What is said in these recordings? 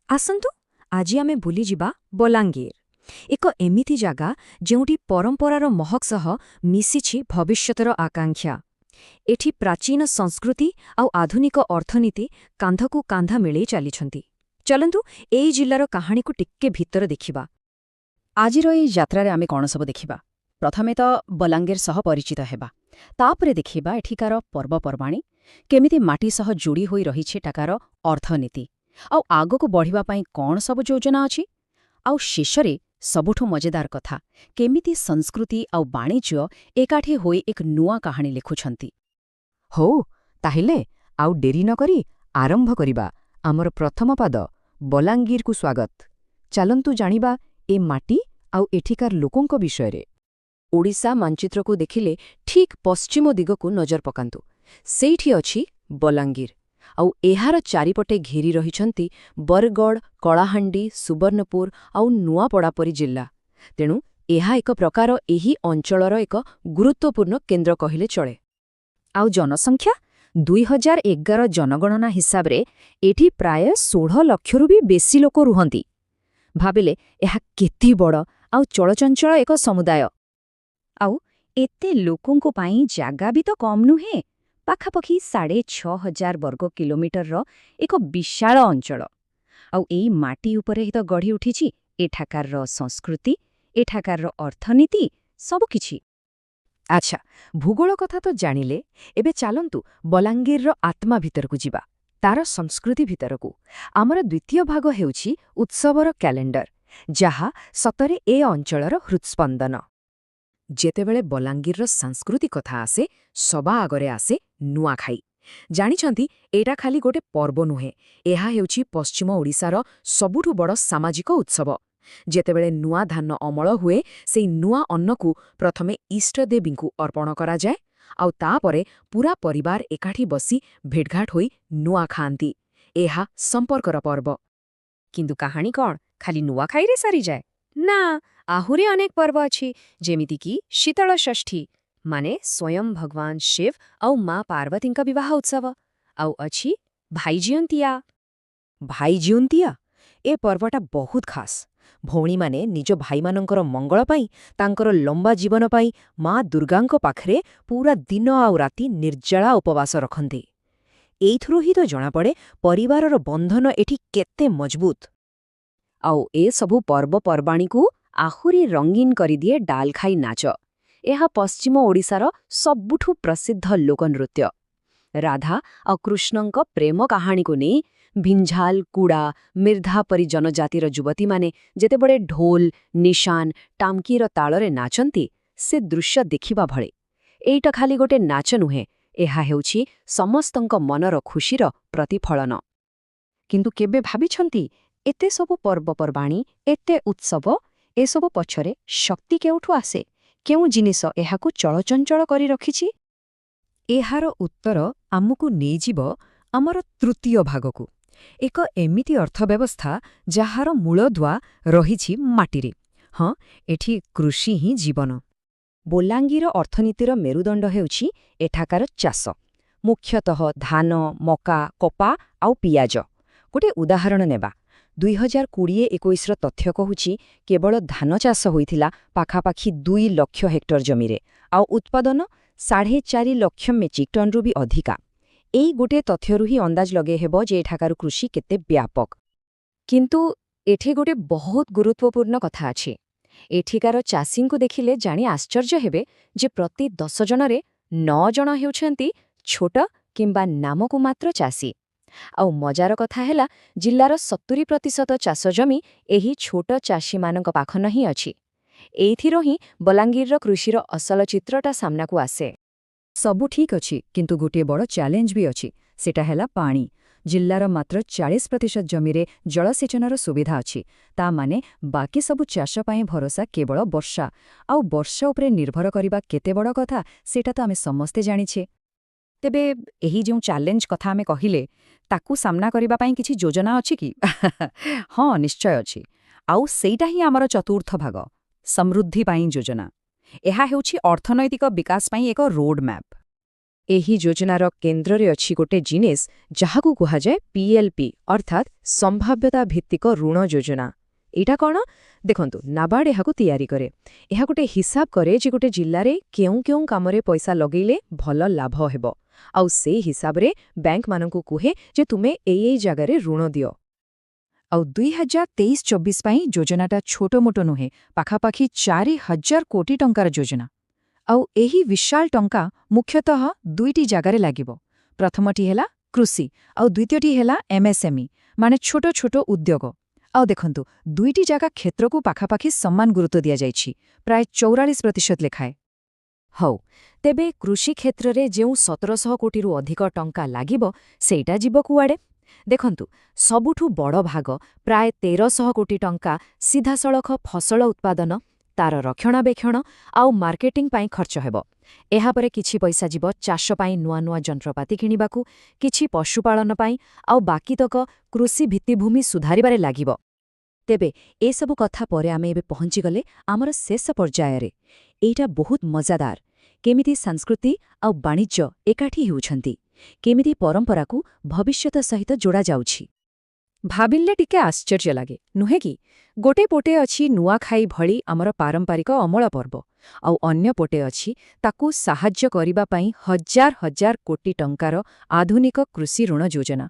ଆସନ୍ତୁ ଆଜି ଆମେ ବୁଲିଯିବା ବଲାଙ୍ଗୀର, ଏକ ଏମିତି ଜାଗା ଯେଉଁଠି ପରମ୍ପରାର ମହକ ସହ ମିଶିଛି ଭବିଷ୍ୟତର ଆକାଂକ୍ଷା। ଏଠି ପ୍ରାଚୀନ ସଂସ୍କୃତି ଆଉ ଆଧୁନିକ ଅର୍ଥନୀତି କାନ୍ଧକୁ କାନ୍ଧ ମିଳେଇ ଚାଲିଛନ୍ତି। ଚାଲନ୍ତୁ, ଏଇ ଜିଲ୍ଲାର କାହାଣୀକୁ ଟିକେ ଭିତର ଦେଖିବା। ଆଜିର ଏଇ ଯାତ୍ରାରେ ଆମେ କ'ଣ ସବୁ ଦେଖିବା? ପ୍ରଥମେ ତ ବଲାଙ୍ଗୀର ସହ ପରିଚିତ ହେବା। ତାପରେ ଦେଖିବା ଏଠିକାର ପର୍ବପର୍ବାଣୀ, କେମିତି ମାଟି ସହ ଯୋଡ଼ି ହୋଇ ରହିଛି ଏଠାକାର ଅର୍ଥନୀତି, ଆଉ ଆଗକୁ ବଢ଼ିବା ପାଇଁ କ'ଣ ସବୁ ଯୋଜନା ଅଛି। ଆଉ ଶେଷରେ ସବୁଠୁ ମଜେଦାର କଥା, କେମିତି ସଂସ୍କୃତି ଆଉ ବାଣିଜ୍ୟ ଏକାଠି ହୋଇ ଏକ ନୂଆ କାହାଣୀ ଲେଖୁଛନ୍ତି। ହଉ, ତାହେଲେ ଆଉ ଡେରି ନକରି ଆରମ୍ଭ କରିବା ଆମର ପ୍ରଥମ ପାଦ, ବଲାଙ୍ଗୀରକୁ ସ୍ୱାଗତ। ଚାଲନ୍ତୁ ଜାଣିବା ଏ ମାଟି ଆଉ ଏଠିକାର ଲୋକଙ୍କ ବିଷୟରେ। ଓଡ଼ିଶା ମାନଚିତ୍ରକୁ ଦେଖିଲେ ଠିକ୍ ପଶ୍ଚିମ ଦିଗକୁ ନଜର ପକାନ୍ତୁ। ସେଇଠି ଅଛି ବଲାଙ୍ଗୀର। ଆଉ ଏହାର ଚାରିପଟେ ଘେରି ରହିଛନ୍ତି ବରଗଡ଼, କଳାହାଣ୍ଡି, ସୁବର୍ଣ୍ଣପୁର ଆଉ ନୂଆପଡ଼ା ପରି ଜିଲ୍ଲା। ତେଣୁ ଏହା ଏକ ପ୍ରକାର ଏହି ଅଞ୍ଚଳର ଏକ ଗୁରୁତ୍ୱପୂର୍ଣ୍ଣ କେନ୍ଦ୍ର କହିଲେ ଚଳେ। ଆଉ ଜନସଂଖ୍ୟା? 2011 ଜନଗଣନା ହିସାବରେ ଏଠି ପ୍ରାୟ 16 ଲକ୍ଷରୁ ବି ବେଶୀ ଲୋକ ରୁହନ୍ତି। ଭାବିଲେ, ଏହା କେତେ ବଡ଼ ଆଉ ଚଳଚଞ୍ଚଳ ଏକ ସମୁଦାୟ! ଆଉ ଏତେ ଲୋକଙ୍କ ପାଇଁ ଜାଗା ବି ତ କମ୍ ନୁହେଁ। ପାଖାପାଖି 6500 ବର୍ଗ କିଲୋମିଟରର ଏକ ବିଶାଳ ଅଞ୍ଚଳ। ଆଉ ଏଇ ମାଟି ଉପରେ ହିଁ ତ ଗଢ଼ି ଉଠିଛି ଏଠାକାରର ସଂସ୍କୃତି, ଏଠାକାରର ଅର୍ଥନୀତି, ସବୁକିଛି। ଆଚ୍ଛା, ଭୂଗୋଳ କଥା ତ ଜାଣିଲେ। ଏବେ ଚାଲନ୍ତୁ ବଲାଙ୍ଗୀରର ଆତ୍ମା ଭିତରକୁ ଯିବା, ତାର ସଂସ୍କୃତି ଭିତରକୁ। ଆମର ଦ୍ୱିତୀୟ ଭାଗ ହେଉଛି ଉତ୍ସବର କ୍ୟାଲେଣ୍ଡର, ଯାହା ସତରେ ଏ ଅଞ୍ଚଳର ହୃତ୍ସ୍ପନ୍ଦନ। ଯେତେବେଳେ ବଲାଙ୍ଗୀରର ସଂସ୍କୃତି କଥା ଆସେ, ସବା ଆଗରେ ଆସେ ନୂଆଖାଇ। ଜାଣିଛନ୍ତି, ଏଇଟା ଖାଲି ଗୋଟେ ପର୍ବ ନୁହେଁ, ଏହା ହେଉଛି ପଶ୍ଚିମ ଓଡ଼ିଶାର ସବୁଠୁ ବଡ଼ ସାମାଜିକ ଉତ୍ସବ। ଯେତେବେଳେ ନୂଆ ଧାନ ଅମଳ ହୁଏ, ସେଇ ନୂଆ ଅନ୍ନକୁ ପ୍ରଥମେ ଇଷ୍ଟଦେବୀଙ୍କୁ ଅର୍ପଣ କରାଯାଏ, ଆଉ ତାପରେ ପୂରା ପରିବାର ଏକାଠି ବସି ଭେଟଘାଟ ହୋଇ ନୂଆ ଖାଆନ୍ତି। ଏହା ସମ୍ପର୍କର ପର୍ବ। କିନ୍ତୁ କାହାଣୀ କ'ଣ ଖାଲି ନୂଆଖାଇରେ ସରିଯାଏ? ନା, ଆହୁରି ଅନେକ ପର୍ବ ଅଛି, ଯେମିତିକି ଶୀତଳ ଷଷ୍ଠୀ, ମାନେ ସ୍ୱୟଂ ଭଗବାନ ଶିବ ଆଉ ମା ପାର୍ବତୀଙ୍କ ବିବାହ ଉତ୍ସବ। ଆଉ ଅଛି ଭାଇଜିଉନ୍ତିଆ। ଭାଇଜିଉନ୍ତିଆ, ଏ ପର୍ବଟା ବହୁତ ଖାସ୍। ଭଉଣୀମାନେ ନିଜ ଭାଇମାନଙ୍କର ମଙ୍ଗଳ ପାଇଁ, ତାଙ୍କର ଲମ୍ବା ଜୀବନ ପାଇଁ ମା ଦୁର୍ଗାଙ୍କ ପାଖରେ ପୂରା ଦିନ ଆଉ ରାତି ନିର୍ଜଳା ଉପବାସ ରଖନ୍ତି। ଏଇଥିରୁ ହିଁ ତ ଜଣାପଡ଼େ ପରିବାରର ବନ୍ଧନ ଏଠି କେତେ ମଜବୁତ। ଆଉ ଏସବୁ ପର୍ବପର୍ବାଣୀକୁ ଆହୁରି ରଙ୍ଗୀନ କରିଦିଏ ଡାଲଖାଇ ନାଚ। ଏହା ପଶ୍ଚିମ ଓଡ଼ିଶାର ସବୁଠୁ ପ୍ରସିଦ୍ଧ ଲୋକନୃତ୍ୟ। ରାଧା ଆଉ କୃଷ୍ଣଙ୍କ ପ୍ରେମ କାହାଣୀକୁ ନେଇ ଭିଞ୍ଝାଲ, କୁଡ଼ା, ମିର୍ଦ୍ଧା ପରି ଜନଜାତିର ଯୁବତୀମାନେ ଯେତେବେଳେ ଢୋଲ, ନିଶାନ, ଟାମ୍କିର ତାଳରେ ନାଚନ୍ତି, ସେ ଦୃଶ୍ୟ ଦେଖିବା ଭଳି। ଏଇଟା ଖାଲି ଗୋଟେ ନାଚ ନୁହେଁ, ଏହା ହେଉଛି ସମସ୍ତଙ୍କ ମନର ଖୁସିର ପ୍ରତିଫଳନ। କିନ୍ତୁ କେବେ ଭାବିଛନ୍ତି, ଏତେ ସବୁ ପର୍ବପର୍ବାଣୀ, ଏତେ ଉତ୍ସବ, ଏସବୁ ପଛରେ ଶକ୍ତି କେଉଁଠୁ ଆସେ? କେଉଁ ଜିନିଷ ଏହାକୁ ଚଳଚଞ୍ଚଳ କରି ରଖିଛି? ଏହାର ଉତ୍ତର ଆମକୁ ନେଇଯିବ ଆମର ତୃତୀୟ ଭାଗକୁ, ଏକ ଏମିତି ଅର୍ଥବ୍ୟବସ୍ଥା ଯାହାର ମୂଳଦୁଆ ରହିଛି ମାଟିରେ। ହଁ, ଏଠି କୃଷି ହିଁ ଜୀବନ। ବୋଲାଙ୍ଗୀର ଅର୍ଥନୀତିର ମେରୁଦଣ୍ଡ ହେଉଛି ଏଠାକାର ଚାଷ, ମୁଖ୍ୟତଃ ଧାନ, ମକା, କପା ଆଉ ପିଆଜ। ଗୋଟେ ଉଦାହରଣ ନେବା। 2020-21ର ତଥ୍ୟ କହୁଛି, କେବଳ ଧାନ ଚାଷ ହୋଇଥିଲା ପାଖାପାଖି 2 ଲକ୍ଷ ହେକ୍ଟର ଜମିରେ, ଆଉ ଉତ୍ପାଦନ 4.5 ଲକ୍ଷ ମେଟ୍ରିକ୍ ଟନ୍ରୁ ବି ଅଧିକା। ଏଇ ଗୋଟିଏ ତଥ୍ୟରୁ ହିଁ ଅନ୍ଦାଜ ଲଗେଇ ହେବ ଯେ ଏଠାକାର କୃଷି କେତେ ବ୍ୟାପକ। କିନ୍ତୁ ଏଠି ଗୋଟେ ବହୁତ ଗୁରୁତ୍ୱପୂର୍ଣ୍ଣ କଥା ଅଛି। ଏଠିକାର ଚାଷୀଙ୍କୁ ଦେଖିଲେ ଜାଣି ଆଶ୍ଚର୍ଯ୍ୟ ହେବେ ଯେ ପ୍ରତି 10 ଜଣରେ 9 ଜଣ ହେଉଛନ୍ତି ଛୋଟ କିମ୍ବା ନାମକୁ ମାତ୍ର ଚାଷୀ। ଆଉ ମଜାର କଥା ହେଲା, ଜିଲ୍ଲାର 70% ଚାଷ ଜମି ଏହି ଛୋଟ ଚାଷୀମାନଙ୍କ ପାଖନ ହିଁ ଅଛି। ଏଇଥିରୁ ହିଁ ବଲାଙ୍ଗୀରର କୃଷିର ଅସଲ ଚିତ୍ରଟା ସାମ୍ନାକୁ ଆସେ। ସବୁ ଠିକ୍ ଅଛି, କିନ୍ତୁ ଗୋଟିଏ ବଡ଼ ଚ୍ୟାଲେଞ୍ଜ ବି ଅଛି। ସେଟା ହେଲା ପାଣି। ଜିଲ୍ଲାର ମାତ୍ର 40% ଜମିରେ ଜଳସେଚନର ସୁବିଧା ଅଛି। ତା ମାନେ ବାକି ସବୁ ଚାଷ ପାଇଁ ଭରସା କେବଳ ବର୍ଷା। ଆଉ ବର୍ଷା ଉପରେ ନିର୍ଭର କରିବା କେତେ ବଡ଼ କଥା, ସେଇଟା ତ ଆମେ ସମସ୍ତେ ଜାଣିଛେ। ତେବେ ଏହି ଯେଉଁ ଚ୍ୟାଲେଞ୍ଜ କଥା ଆମେ କହିଲେ, ତାକୁ ସାମ୍ନା କରିବା ପାଇଁ କିଛି ଯୋଜନା ଅଛି କି? ହଁ, ନିଶ୍ଚୟ ଅଛି। ଆଉ ସେଇଟା ହିଁ ଆମର ଚତୁର୍ଥ ଭାଗ, ସମୃଦ୍ଧି ପାଇଁ ଯୋଜନା। ଏହା ହେଉଛି ଅର୍ଥନୈତିକ ବିକାଶ ପାଇଁ ଏକ ରୋଡ୍ ମ୍ୟାପ୍। ଏହି ଯୋଜନାର କେନ୍ଦ୍ରରେ ଅଛି ଗୋଟେ ଜିନିଷ ଯାହାକୁ କୁହାଯାଏ ପିଏଲପି, ଅର୍ଥାତ୍ ସମ୍ଭାବ୍ୟତା ଭିତ୍ତିକ ଋଣ ଯୋଜନା। ଏଇଟା କ'ଣ? ଦେଖନ୍ତୁ, ନାବାର୍ଡ ଏହାକୁ ତିଆରି କରେ। ଏହା ଗୋଟେ ହିସାବ କରେ ଯେ ଗୋଟେ ଜିଲ୍ଲାରେ କେଉଁ କେଉଁ କାମରେ ପଇସା ଲଗେଇଲେ ଭଲ ଲାଭ ହେବ। ଆଉ ସେଇ ହିସାବରେ ବ୍ୟାଙ୍କମାନଙ୍କୁ କୁହେ ଯେ ତୁମେ ଏଇ ଏଇ ଜାଗାରେ ଋଣ ଦିଅ। ଆଉ 2023-24 ପାଇଁ ଯୋଜନାଟା ଛୋଟମୋଟ ନୁହେଁ, ପାଖାପାଖି 4000 କୋଟି ଟଙ୍କାର ଯୋଜନା। ଆଉ ଏହି ବିଶାଳ ଟଙ୍କା ମୁଖ୍ୟତଃ ଦୁଇଟି ଜାଗାରେ ଲାଗିବ। ପ୍ରଥମଟି ହେଲା କୃଷି, ଆଉ ଦ୍ୱିତୀୟଟି ହେଲା ଏମ୍ଏସ୍ଏମ୍ଇ, ମାନେ ଛୋଟ ଛୋଟ ଉଦ୍ୟୋଗ। ଆଉ ଦେଖନ୍ତୁ, ଦୁଇଟି ଜାଗା କ୍ଷେତ୍ରକୁ ପାଖାପାଖି ସମାନ ଗୁରୁତ୍ୱ ଦିଆଯାଇଛି, ପ୍ରାୟ 44% ଲେଖାଏ। ହଉ, ତେବେ କୃଷି କ୍ଷେତ୍ରରେ ଯେଉଁ 1700 କୋଟିରୁ ଅଧିକ ଟଙ୍କା ଲାଗିବ, ସେଇଟା ଯିବ କୁଆଡ଼େ? ଦେଖନ୍ତୁ, ସବୁଠୁ ବଡ଼ ଭାଗ, ପ୍ରାୟ 1300 କୋଟି ଟଙ୍କା, ସିଧାସଳଖ ଫସଲ ଉତ୍ପାଦନ, ତାର ରକ୍ଷଣାବେକ୍ଷଣ ଆଉ ମାର୍କେଟିଂ ପାଇଁ ଖର୍ଚ୍ଚ ହେବ। ଏହାପରେ କିଛି ପଇସା ଯିବ ଚାଷ ପାଇଁ ନୂଆ ନୂଆ ଯନ୍ତ୍ରପାତି କିଣିବାକୁ, କିଛି ପଶୁପାଳନ ପାଇଁ, ଆଉ ବାକିତକ କୃଷି ଭିତ୍ତିଭୂମି ସୁଧାରିବାରେ ଲାଗିବ। ତେବେ ଏସବୁ କଥା ପରେ ଆମେ ଏବେ ପହଞ୍ଚିଗଲେ ଆମର ଶେଷ ପର୍ଯ୍ୟାୟରେ। ଏଇଟା ବହୁତ ମଜାଦାର, କେମିତି ସଂସ୍କୃତି ଆଉ ବାଣିଜ୍ୟ ଏକାଠି ହେଉଛନ୍ତି, କେମିତି ପରମ୍ପରାକୁ ଭବିଷ୍ୟତ ସହିତ ଯୋଡ଼ାଯାଉଛି। ଭାବିଲେ ଟିକେ ଆଶ୍ଚର୍ଯ୍ୟ ଲାଗେ, ନୁହେଁ କି? ଗୋଟେ ପଟେ ଅଛି ନୂଆଖାଇ ଭଳି ଆମର ପାରମ୍ପରିକ ଅମଳ ପର୍ବ, ଆଉ ଅନ୍ୟ ପଟେ ଅଛି ତାକୁ ସାହାଯ୍ୟ କରିବା ପାଇଁ ହଜାର ହଜାର କୋଟି ଟଙ୍କାର ଆଧୁନିକ କୃଷି ଋଣ ଯୋଜନା।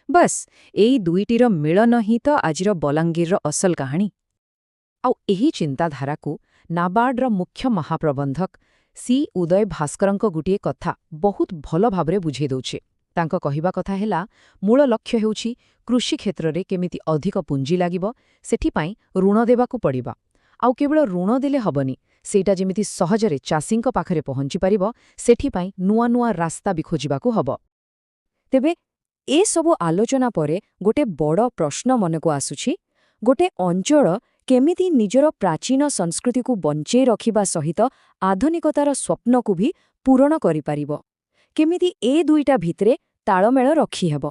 ବସ୍, ଏଇ ଦୁଇଟିର ମିଳନ ହିଁ ତ ଆଜିର ବଲାଙ୍ଗୀରର ଅସଲ କାହାଣୀ। ଆଉ ଏହି ଚିନ୍ତାଧାରାକୁ ନାବାର୍ଡର ମୁଖ୍ୟ ମହାପ୍ରବନ୍ଧକ ସି ଉଦୟ ଭାସ୍କରଙ୍କ ଗୋଟିଏ କଥା ବହୁତ ଭଲ ଭାବରେ ବୁଝେଇ ଦେଉଛି। ତାଙ୍କ କହିବା କଥା ହେଲା, ମୂଳ ଲକ୍ଷ୍ୟ ହେଉଛି କୃଷି କ୍ଷେତ୍ରରେ କେମିତି ଅଧିକ ପୁଞ୍ଜି ଲାଗିବ, ସେଥିପାଇଁ ଋଣ ଦେବାକୁ ପଡ଼ିବ। ଆଉ କେବଳ ଋଣ ଦେଲେ ହବନି, ସେଇଟା ଯେମିତି ସହଜରେ ଚାଷୀଙ୍କ ପାଖରେ ପହଞ୍ଚିପାରିବ, ସେଥିପାଇଁ ନୂଆ ନୂଆ ରାସ୍ତା ବି ଖୋଜିବାକୁ ହବ। ତେବେ ଏସବୁ ଆଲୋଚନା ପରେ ଗୋଟେ ବଡ଼ ପ୍ରଶ୍ନ ମନକୁ ଆସୁଛି। ଗୋଟେ ଅଞ୍ଚଳ କେମିତି ନିଜର ପ୍ରାଚୀନ ସଂସ୍କୃତିକୁ ବଞ୍ଚେଇ ରଖିବା ସହିତ ଆଧୁନିକତାର ସ୍ୱପ୍ନକୁ ବି ପୂରଣ କରିପାରିବ? କେମିତି ଏ ଦୁଇଟା ଭିତରେ ତାଳମେଳ ରଖିହେବ?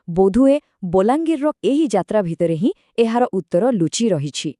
ବୋଧହୁଏ ବଲାଙ୍ଗୀରର ଏହି ଯାତ୍ରା ଭିତରେ ହିଁ ଏହାର ଉତ୍ତର ଲୁଚି ରହିଛି।